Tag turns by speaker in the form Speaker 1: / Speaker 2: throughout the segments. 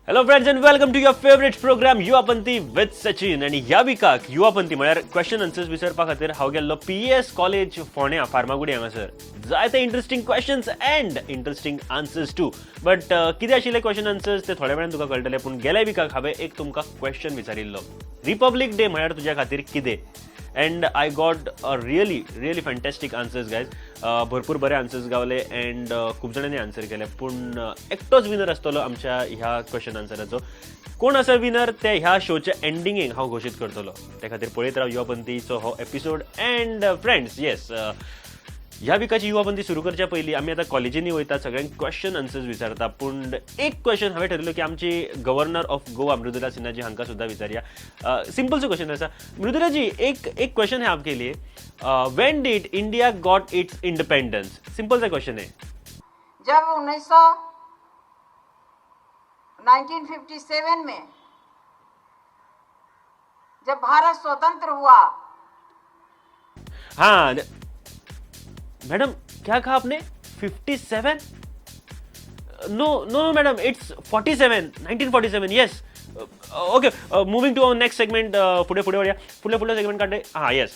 Speaker 1: Hello friends and welcome to your favourite programme Yuva Panthi with Sachin. आनी ह्या विकाक युवा पंथी म्हळ्यार क्वेश्चन आन्सर्स विचारपा खातीर हांव गेल्लो पीएस कॉलेज फोंड्या फार्मागुडी हांगासर. जायते interesting questions and interesting answers too, but कितें आशिल्ले क्वेश्चन आन्सर्स ते थोड्या वेळान तुका कळटले. पूण गेल्या विकाक हांवें एक तुमकां क्वेश्चन विचारिल्लो, रिपब्लीक डे म्हळ्यार तुज्या खातीर कितें? And I got a really really fantastic answers, guys. भरपूर बरे आन्सर्स गावले अँड खूब जाणांनी आन्सर केले, पूण एकटोच विनर आसतलो आमच्या ह्या क्वेश्चन आन्सराचो. कोण आसा विनर ते ह्या शोच्या एंडिंगेक हांव घोशीत करतलो. त्या खातीर पळयत राव युवा पंथीचो हो एपिसोड. अँड फ्रेंड्स, येस, ह्या विकाची युवा पंथी सुरू करच्या पयलीं आमी आतां कॉलेजींनी वयता, सगळ्यांक क्वेश्चन आन्सर्स विचारता, पूण एक क्वेश्चन हांवें ठरयलो की आमची गव्हर्नर ऑफ गोवा मृदुला सिन्हाजी हांकां सुद्दां विचारया. सिंपलसो क्वेश्चन आसा. मृदुलाजी, एक एक क्वेश्चन है आपके लिए. When did India got its independence? Simple सा क्वेश्चन है.
Speaker 2: जब 1957 में जब भारत स्वतंत्र हुआ.
Speaker 1: हाँ मैडम, क्या कहा आपने? 57? No no no madam, it's 47, 1947. Yes, okay, moving to our next segment. फुडें फुडें वळया. फुडले फुडलो सेगमेंट काडटे. हां, येस,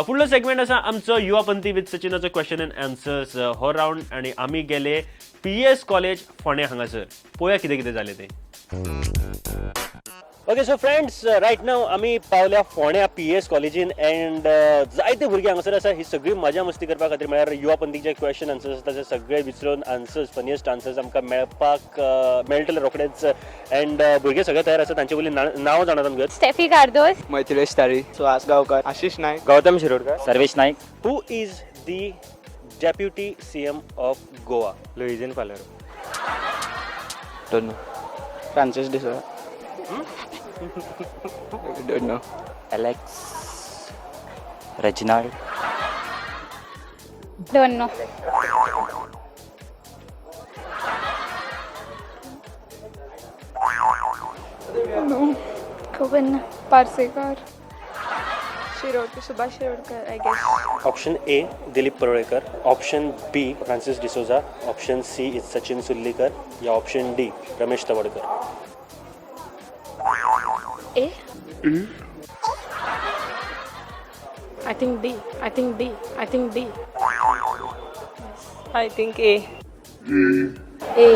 Speaker 1: फुडलो सेगमेंट आसा आमचो युवा पंथी विथ सचिनाचो क्वेश्चन अँड आन्सर्स हो रावंड आनी आमी गेले पीएस कॉलेज फोंडें हांगासर. पळोवया कितें कितें जालें तें. Okay, so friends, right now आमी पावल्या फोंड्या पी एस कॉलेजीन अँड जायते भुरगे हांगासर आसा. ही सगळी मजा मस्ती करपा खातीर, म्हळ्यार युवा पंथीचे क्वेश्चन आन्सर्स आसता ते सगळे विचरून आन्सर्स, फनियस्ट आन्सर्स आमकां मेळपाक मेळटले रोखडेच. अँड भुरगे सगळे तयार आसा. तांचे वयलीं नांव जाणात आमकां.
Speaker 3: Steffi Cardozo.
Speaker 4: मैथिलेश Tari.
Speaker 5: Suhas Gavkar.
Speaker 4: Ashish Naik.
Speaker 5: Gautam Shirodkar.
Speaker 6: Sarvesh Naik.
Speaker 1: Who is the deputy CM of Goa?
Speaker 5: Luizinho Faleiro.
Speaker 4: Don't know.
Speaker 5: Francis D'Souza.
Speaker 4: Don't know.
Speaker 6: Alex Reginald.
Speaker 3: Don't know.
Speaker 7: खबर ना.
Speaker 8: Parsekar. Shirodkar, Subhash Shirodkar, I guess.
Speaker 1: Option A Dilip Parulekar, option B Francis D'Souza, option C is Sachin Sullikar या option D Ramesh Tawadkar.
Speaker 7: A.
Speaker 8: I think D. I think D. I think D.
Speaker 9: I think A.
Speaker 7: A.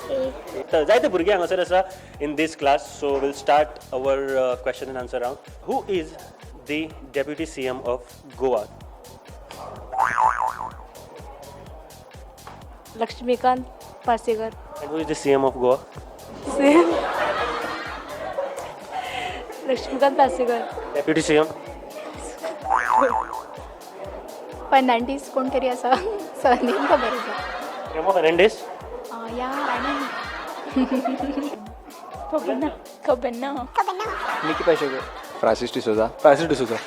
Speaker 7: A.
Speaker 1: तर जायते भुरगे हांगासर आसा in this class, so we'll start our question and answer round. Who is the deputy CM of Goa?
Speaker 9: Laxmikant Parsekar.
Speaker 1: And who is the CM of Goa?
Speaker 9: Same. Laxmikant Parsekar.
Speaker 1: Deputy CM?
Speaker 7: Fernandes कोण तरी आसा, surname खबर आसा.
Speaker 1: रेमो फर्नांडीस.
Speaker 7: या आनी खबर ना, खबर ना.
Speaker 4: Niki Pashekar.
Speaker 10: Francis D'Souza.
Speaker 4: Francis D'Souza.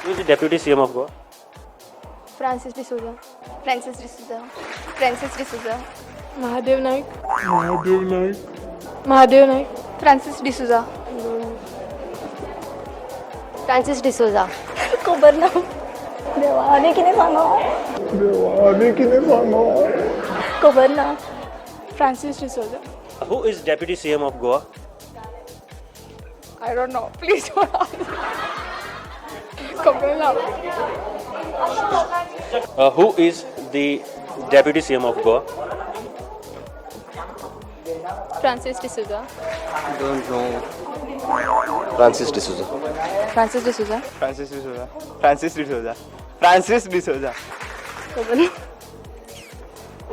Speaker 1: Who is the deputy CM of Goa?
Speaker 8: Francis D'Souza.
Speaker 7: Francis D'Souza. Francis D'Souza.
Speaker 8: Mahadev Naik. Mahadev Naik. Mahadev Naik.
Speaker 7: Francis D'Souza.
Speaker 3: Francis D'Souza.
Speaker 9: खबर ना. देवा, आनी कितें सांगो? देवा, आनी कितें सांगो? खबर ना.
Speaker 8: Francis D'Souza.
Speaker 1: Who is deputy CM of Goa?
Speaker 8: I don't know, please don't. खबर ना.
Speaker 1: Who is the deputy CM of Goa?
Speaker 7: Francis D'Souza.
Speaker 4: Don't know.
Speaker 10: Francis D'Souza.
Speaker 8: Francis D'Souza.
Speaker 4: Francis D'Souza. Francis D'Souza. Francis D'Souza.
Speaker 9: खबर ना.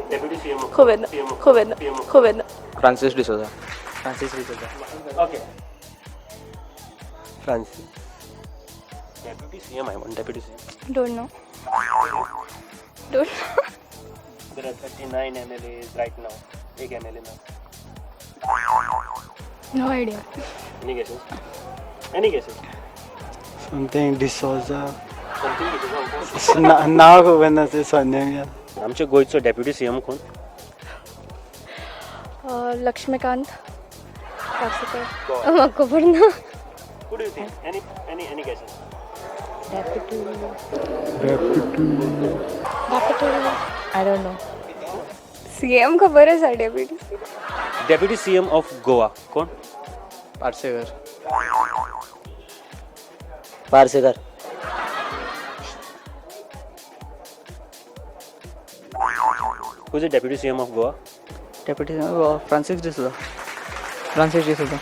Speaker 1: Deputy CM of
Speaker 9: खबर ना, खबर ना, खबर ना.
Speaker 5: Francis D'Souza. Francis D'Souza.
Speaker 1: Okay.
Speaker 5: Francis.
Speaker 1: Deputy CM, I want deputy CM.
Speaker 7: Don't know. Don't.
Speaker 1: There are 39 MLAs right now. एक MLA now.
Speaker 7: No idea.
Speaker 1: Any guesses? Any guesses?
Speaker 5: Something D'Souza.
Speaker 1: Something D'Souza.
Speaker 5: नाव खबर ना ते surname.
Speaker 1: आमच्या गोंयचो deputy CM कोण?
Speaker 8: लक्ष्मीकांत पार्सेकर.
Speaker 3: म्हाका खबर ना.
Speaker 1: Who do you think? Any guesses?
Speaker 3: Deputy. Deputy.
Speaker 9: I don't know.
Speaker 8: CM खबर आसा, deputy.
Speaker 1: Deputy CM of Goa कोण?
Speaker 5: Parsekar.
Speaker 6: Parsekar.
Speaker 1: Who is the deputy CM of Goa?
Speaker 5: Deputy Francis D'Souza. Francis D'Souza.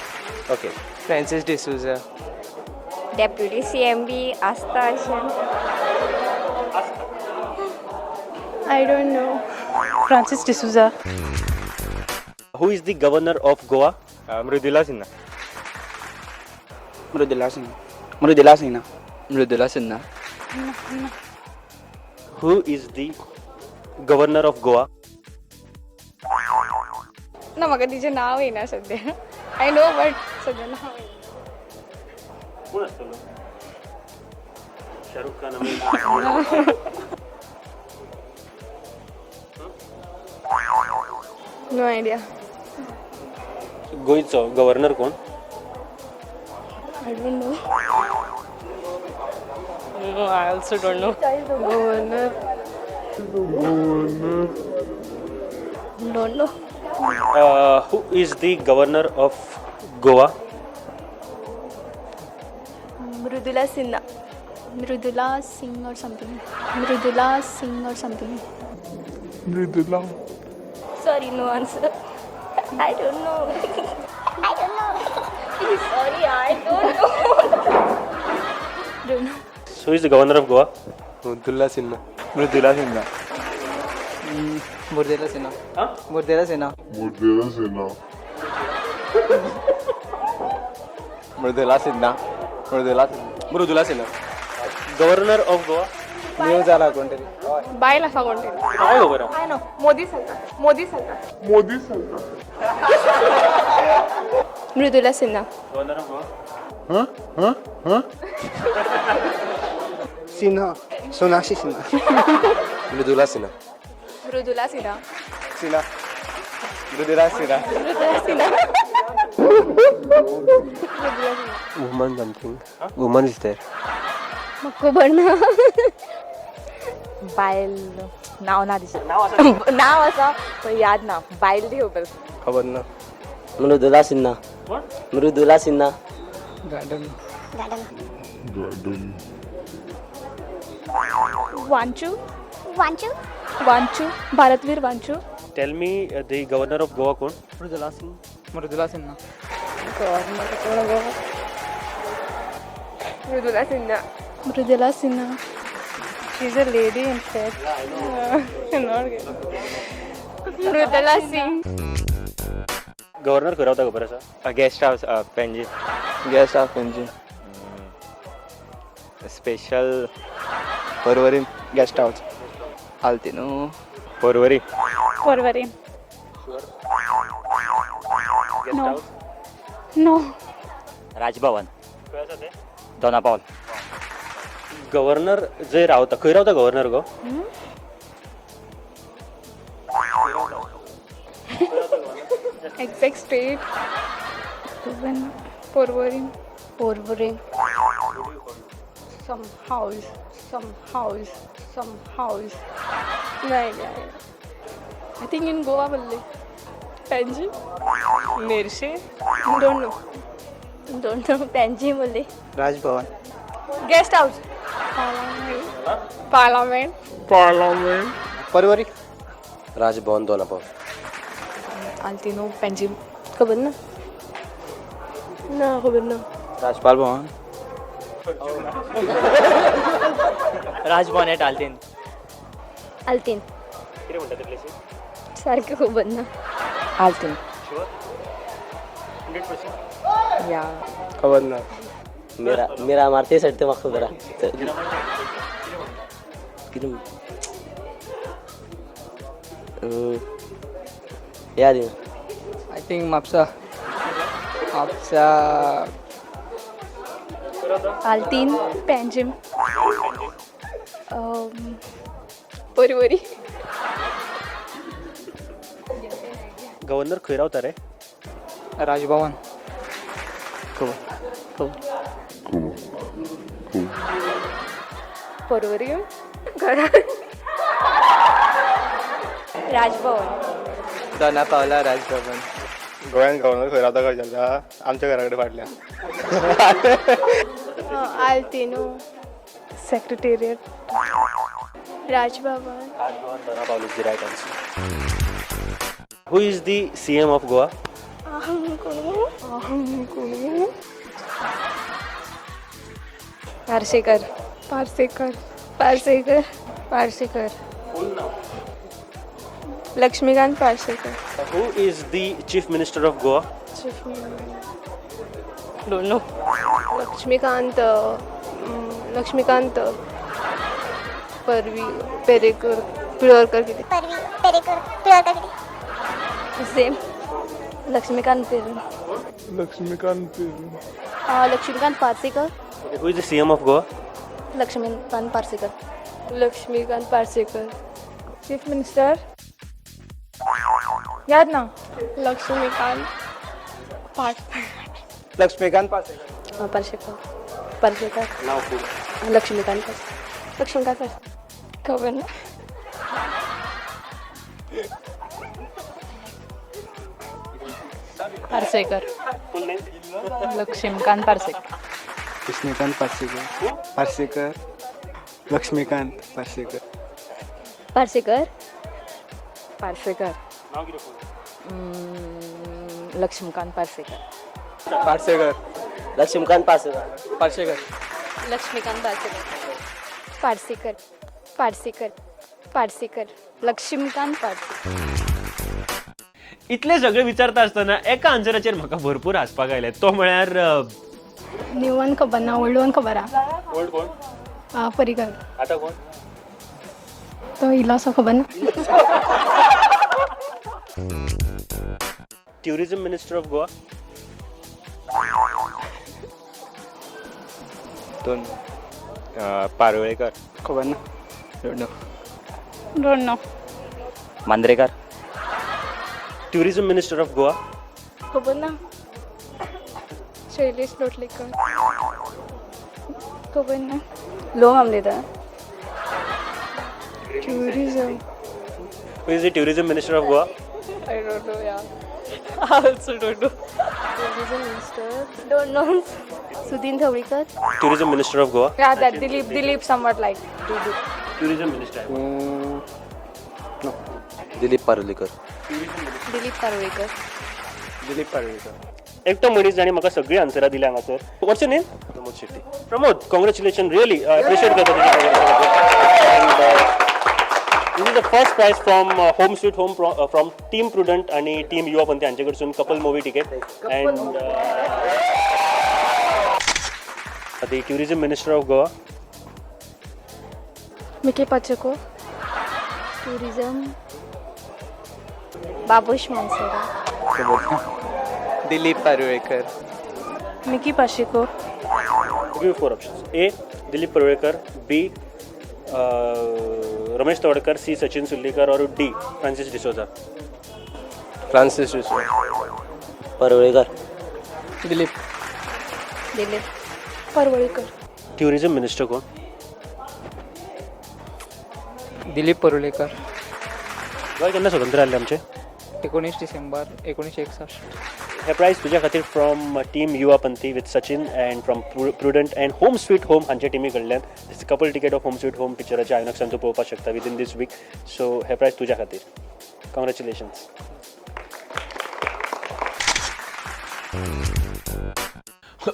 Speaker 1: Okay.
Speaker 4: Francis D'Souza.
Speaker 8: Deputy CM B आसता अशें.
Speaker 7: I don't know.
Speaker 9: Francis D'Souza.
Speaker 1: Who is the governor of Goa?
Speaker 4: Mridula Sinha.
Speaker 5: Mridula Sinha. Mridula Sinha. Mridula Sinha.
Speaker 1: Who is the governor of Goa?
Speaker 8: ना, म्हाका तिचें नांव येना सद्या. I know but सद्या नांव येना.
Speaker 1: कोण आसतलो? शाहरुख खान?
Speaker 8: No idea.
Speaker 1: गोंयचो गव्हर्नर कोण?
Speaker 7: I don't know.
Speaker 9: No, I also don't know.
Speaker 8: Governor.
Speaker 3: Don't know.
Speaker 1: Who is the governor of Goa?
Speaker 7: Mridula Sinha. Mridula Singh or something. Mridula Singh or something.
Speaker 3: Sorry, no answer. I don't know. I don't know. Sorry, I don't know.
Speaker 7: Don't know.
Speaker 1: Who is the governor of Goa?
Speaker 10: Mridula Sinha.
Speaker 4: Mridula Sinha.
Speaker 5: Mridula Sinha. Mridula Sinha.
Speaker 10: Mridula Sinha. Mridula Sinha. Mridula Sinha.
Speaker 1: Governor of Goa.
Speaker 5: New जाला कोण तरी.
Speaker 8: बायल आसा कोण तरी.
Speaker 1: हांव खबर आहा.
Speaker 8: I know. Modi सरकार. मोदी सरकार.
Speaker 7: Mridula Sinha.
Speaker 1: Governor of Goa.
Speaker 5: Sinha. Sonakshi Sinha.
Speaker 10: Mridula Sinha.
Speaker 7: Mridula Sinha.
Speaker 4: Sinha. Mridula Sinha.
Speaker 7: Mridula Sinha.
Speaker 10: Woman something. Woman is there.
Speaker 3: म्हाका खबर ना.
Speaker 8: बायल नांव ना दिसता. नांव आसा पण याद ना. बायल ती खबर.
Speaker 10: खबर ना.
Speaker 6: मृदुला सिन्हा.
Speaker 1: कोण?
Speaker 6: Mridula Sinha.
Speaker 5: Garden.
Speaker 7: Wanchu.
Speaker 3: Wanchu.
Speaker 7: Wanchoo. Bharatveer Wanchoo.
Speaker 1: Tell me the governor of Goa कोण?
Speaker 5: Mridula Sinha. Mridula Sinha.
Speaker 8: Mridula Sinha.
Speaker 7: Mridula Sinha.
Speaker 8: She is a lady in fact. Mridula Singh.
Speaker 1: Governor खंय रावता खबर आसा?
Speaker 4: Guest house Panaji.
Speaker 5: Guest house Panaji.
Speaker 4: Special Porvorim
Speaker 5: guest house. Altinho.
Speaker 4: Porvorim.
Speaker 7: Porvorim.
Speaker 1: Guest
Speaker 7: No.
Speaker 1: House.
Speaker 7: No.
Speaker 6: Raj Bhavan.
Speaker 1: खंय आसा तें?
Speaker 6: Dona Paula.
Speaker 1: Governor जंय रावता, खंय रावता governor go?
Speaker 8: Exact state. Porvorim.
Speaker 3: Porvorim.
Speaker 8: Some house. Some house. Some house. No idea. I think in Goa only. Panaji. Merces. Don't know.
Speaker 3: Don't know. Panaji बोले.
Speaker 5: Raj Bhavan.
Speaker 8: Guest house. Parliament. Parliament.
Speaker 5: Porvorim.
Speaker 10: Raj Bhavan Dona Paula.
Speaker 8: Altinho Panaji.
Speaker 3: खबर ना. ना, खबर ना.
Speaker 5: Rajpal Bhavan.
Speaker 6: Raj Bhavan at Altinho.
Speaker 3: Altinho.
Speaker 1: कितें म्हणटा ते प्लेसीक?
Speaker 3: सारकें खबर ना.
Speaker 8: आल्तीन.
Speaker 1: शुअर? 100%?
Speaker 8: या.
Speaker 5: खबर ना.
Speaker 6: मिरा मिरामार ते सायड ते म्हाका खबर आहा. कितें याद येना.
Speaker 5: I think Mapusa. Mapusa.
Speaker 7: Altinho. Panjim. Porvorim.
Speaker 1: Governor खंय रावता रे?
Speaker 5: राजभवन. खबर. खबर.
Speaker 8: पर्वरी. घरात.
Speaker 3: राजभवन.
Speaker 4: दोना पावला राजभवन. गोंयान गव्हर्नर खंय रावता खंय विचारता? आमच्या घरा कडेन फाटल्यान.
Speaker 7: Altino.
Speaker 8: Secretariat.
Speaker 7: Raj Bhavan.
Speaker 1: Dona Paul is the right answer. Who is the CM of Goa?
Speaker 8: कोण? Parsekar. Parsekar. Parsekar. Parsekar. Laxmikant Parsekar.
Speaker 1: Who is the chief minister of Goa?
Speaker 8: Chief. Don't know. Laxmikant, Laxmikant Parvi Perekar, Pilorkar कितें.
Speaker 3: Same. Laxmikant Peru.
Speaker 4: Laxmikant.
Speaker 3: Laxmikant Parsekar.
Speaker 1: Who is the CM of Goa?
Speaker 3: Laxmikant Parsekar.
Speaker 8: Laxmikant Parsekar. Chief minister याद ना. लक्ष्मीकांत पारसेकर.
Speaker 5: लक्ष्मीकांत पार्सेकर.
Speaker 8: पारसेकर. पारसेकर. लक्ष्मीकांत पारसेकर. लक्ष्मीकांत पारसेकर. खबर ना.
Speaker 9: पार्सेकर. लक्ष्मीकांत पार्सेकर.
Speaker 5: लक्ष्मीकांत पार्सेकर. पार्सेकर. लक्ष्मीकांत पार्सेकर.
Speaker 3: पार्सेकर.
Speaker 9: पार्सेकर. लक्ष्मीकांत पार्सेकर.
Speaker 5: पार्सेकर.
Speaker 6: लक्ष्मीकांत पार्सेकर.
Speaker 5: पार्सेकर.
Speaker 3: लक्ष्मीकांत पार्सेकर.
Speaker 7: पार्सेकर. पार्सेकर. पार्सेकर.
Speaker 3: लक्ष्मीकांत पार्सेकर.
Speaker 1: इतले सगळे विचारता आसतना एका आन्सराचेर म्हाका भरपूर हांसपाक आयलें, तो म्हळ्यार
Speaker 7: न्यू वन खबर ना, ओल्ड वन खबर आहा.
Speaker 1: ओल्ड कोण?
Speaker 7: पर्रीकर.
Speaker 1: आतां कोण?
Speaker 7: तो इल्लोसो खबर ना.
Speaker 1: Tourism minister of Goa?
Speaker 4: दोन पारोळेकर.
Speaker 5: खबर ना. Don't know.
Speaker 7: Don't know.
Speaker 6: Mandrekar.
Speaker 1: Tourism minister of Goa?
Speaker 8: खबर ना. शैलेश लोटलेकर.
Speaker 7: खबर ना.
Speaker 3: लो मामलेदार.
Speaker 8: Tourism.
Speaker 1: Who is the tourism minister of Goa?
Speaker 8: I don't know यार. I also don't know. Tourism minister.
Speaker 3: Don't know. Sudin Dhavalikar.
Speaker 1: Tourism minister of Goa.
Speaker 8: Yeah, that Dilip, Dilip somewhat like Dilip.
Speaker 1: Tourism minister.
Speaker 10: Dilip Parulekar.
Speaker 3: Dilip Parulekar.
Speaker 4: Dilip Parulekar.
Speaker 1: एकटो मनीस जाणें म्हाका सगळीं आन्सरां दिल्या हांगासर. What's your name?
Speaker 10: Pramod Shetty.
Speaker 1: Pramod, congratulation, really appreciate करता तुजें. This is the first prize from Home Sweet Home from team Prudent आनी टीम युवा पंथी हांचे कडसून couple movie ticket. And the tourism minister of Goa?
Speaker 8: Mickey Pacheco.
Speaker 3: Tourism Babush Monserrate.
Speaker 4: Dilip Parulekar.
Speaker 8: Mickey Pacheco.
Speaker 1: Give you four options. A. Dilip Parulekar, B. Ramesh Tawadkar, C. Sachin Sullikar or D. Francis D'Souza.
Speaker 4: Francis D'Souza.
Speaker 6: Parulekar.
Speaker 5: Dilip.
Speaker 3: Dilip.
Speaker 8: Parvalikar.
Speaker 1: Tourism minister कोण?
Speaker 5: दिलीप परुळेकर.
Speaker 1: गोंय केन्ना स्वतंत्र जाल्लें आमचें?
Speaker 5: 19 डिसेंबर 1961.
Speaker 1: हे prize तुज्या खातीर from team Yuva Panthi with Sachin and from Prudent and Home Sweet Home हांच्या टिमी कडल्यान. This couple ticket of Home Sweet Home पिक्चराचे आयनॉक्सान तूं पळोवपाक शकता विदीन दीस वीक. सो हे प्रायज तुज्या खातीर. कॉंग्रेच्युलेशन्स.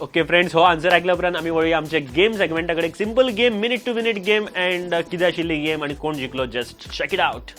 Speaker 1: ओके फ्रेंड्स, हो आन्सर आयकल्या उपरांत आमी वळुया आमच्या गेम सेगमेंटा कडेन. एक simple game, minute to minute game. And कितें आशिल्ली गेम आनी कोण जिखलो, just check it out.